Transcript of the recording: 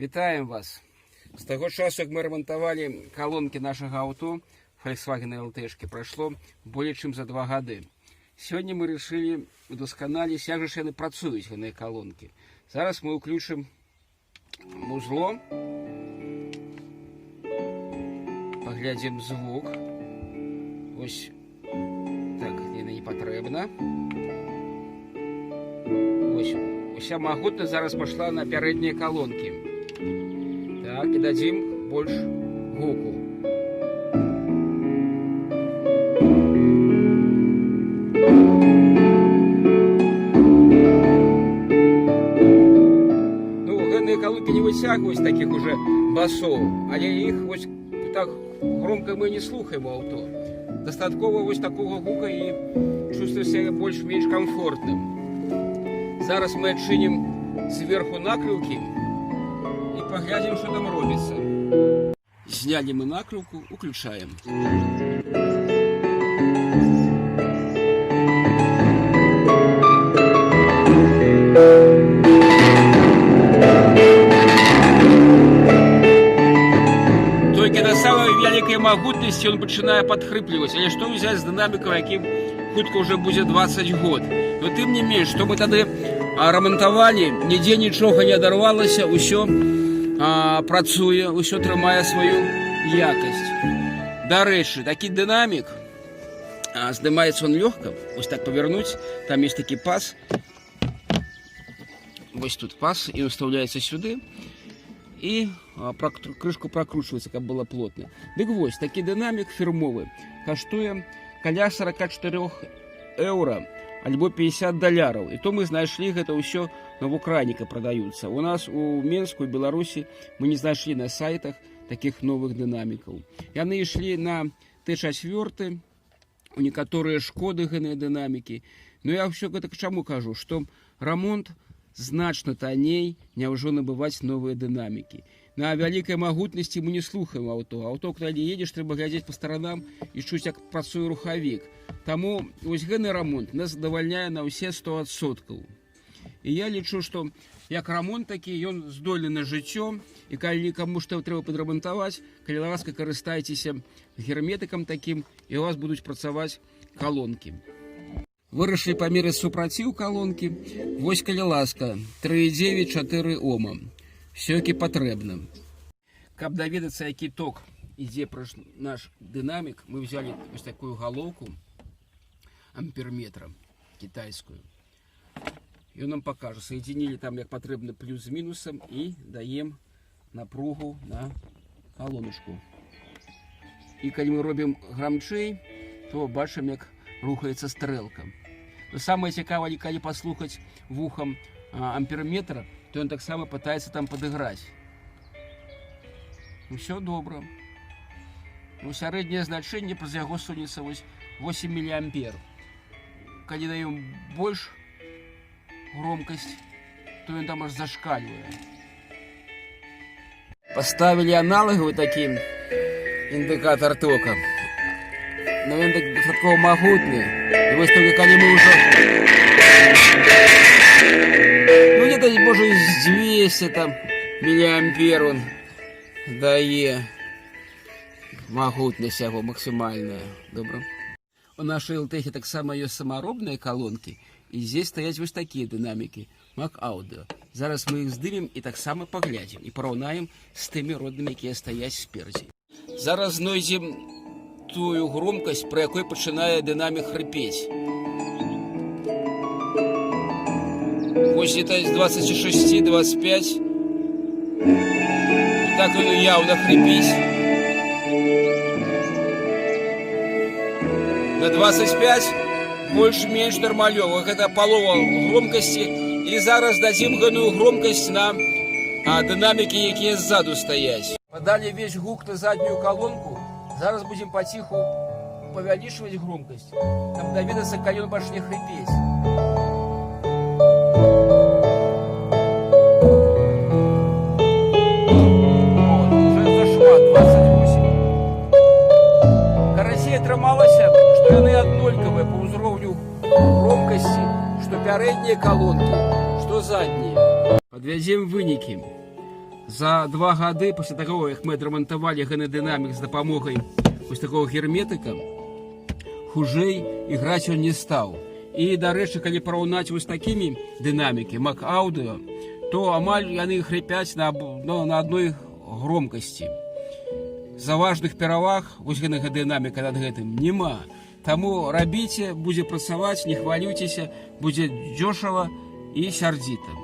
Вітаем вас! З таго часу, як мы рамантавалі калонкі нашага аўто Volkswagen LT-шкі, прайшло болей чым за 2 гады. Сёння мы решили удасканаліць, як жа ж яны працуюць, гэтыя калонкі. Зараз мы ўключым музло, паглядзім звук. Вось так, яна не патрэбна. Вось, уся магутнасць зараз пашла на пярэднія калонкі. Так, і дадзім больш гуку. Ну, гэтыя калонкі не выцягваюць такіх уже басоў, але іх вось так громко мы не слухаем у аўто. Дастаткова вось такога гука, і чувствую себя больш-менш комфортным. Зараз мы адчынім зверху накрыўкі і паглядзім, што там робіцца. Знялі мы накрыўку, уключаем. Толькі на самай вялікай магутнасці ён пачынае падхрыпліваць. Але што ўзяць з дынамікаў, якім хутка ўжо будзе 20 год? Но тым не менш, што мы тады рамантавалі, нідзе нічога не адарвалася, ўсё працуе, ўсё трымае сваю якасць. Дарэчы, такі дынамік, здымаецца он лёгка, вось так павярнуць, там есть такі паз. Вось тут паз, і он вставляецца сюды і крышку прокручивается, каб было плотно. Дык вось, такі дынамік фірмовы каштуе каля 44 еўра альбо 50 даляраў. І то мы знайшлі гэта ўсё на Украініка прадаюцца. У нас у Менску, у Беларусі мы не знайшлі на сайтах такіх новых дынамікаў. Яны ішлі на Т4, у некаторыя Шкоды гэныя дынамікі. Но я ўсё гэта к чаму кажу, што рамонт значна танней, няўжо набываць новыя дынамікі. На вялікай магутнасці мы не слухаем аўто. Аўто, калі едзеш, трэба глядзець па сторонам і чуць, як працуе рухавік. Таму вось гэны рамонт нас задавальняе на ўсе 100%. І я лічу, што як рамонт такі, ён здольны на жыццё, і калі каму што трэба падрамантаваць, калі ласка, карыстайцеся герметыкам такім, і у вас будуць працаваць калонкі. Вырашылі памераць супраціў калонкі. Вось, калі ласка, 3,9-4 ома. Всё, як і патрэбна. Каб даведацца, які ток ідзе праз наш дынамік, мы взяли вось такую галоўку амперметра китайскую. Ён нам пакажа. Соединили там, як патрэбна, плюс з мінусам, і даем напругу на калоначку. І калі мы робім грамчэй, то бачым, як рухаецца стрэлка. Но самае цікавае, калі паслухаць вухам амперметра, то ён таксама пытаецца там падыграць. Усё добра. Ну, сярэдняе значэнне праз яго сунецца вось 8 міліампер. Калі даем больш громкасць, то ён там аж зашкальвае. Поставили аналагавы такі індыкатар тока. Но ён так дастаткова магутны. І вось только калі мы ўжо, ну, где-то, можа, з 200 там міліампер он дае, магутнасць яго максімальная. Добра. У нашай ЛТХ таксама ёсць самаробныя калонкі, і здесь стаяць вось такія дынамікі Mac Audio. Зараз мы іх здымем і таксама паглядзім і параўнаем з тымі роднымі, якія стаяць сперадзі. Зараз знойдзем тую громкасць, пры якой пачынае дынамік хрыпець. Вось это з 26, 25. І так ён яўна хрыпіць. На 25 больш-менш нармалёва. Гэта палова громкасці. І зараз дадзім гэную громкасць на дынамікі, якія ззаду стаяць. Падалі весь гук на заднюю калонку. Зараз будзем паціху павялічваць громкасць, каб даведацца, калі ён пачне хрыпець. Вот, уже зашмат, 28. Карацей, атрымалася, што яны аднолькавыя па ўзроўню громкасці, што пярэднія калонкі, што заднія. Падвядзем вынікі. За 2 гады пасля таго, як мы адрамантавалі гэны дынамік з дапамогай вось такого герметыка, хужэй іграць ён не стаў. І, дарэчы, калі параўнаць вось такімі дынамікі Mac Audio, то амаль яны хрыпяць ну, на адной громкасці. Заважных пераваг вось гэнага дынаміка над гэтым няма. Таму рабіце, будзе працаваць, не хвалюйцеся, будзе дзёшава і сярдзіта.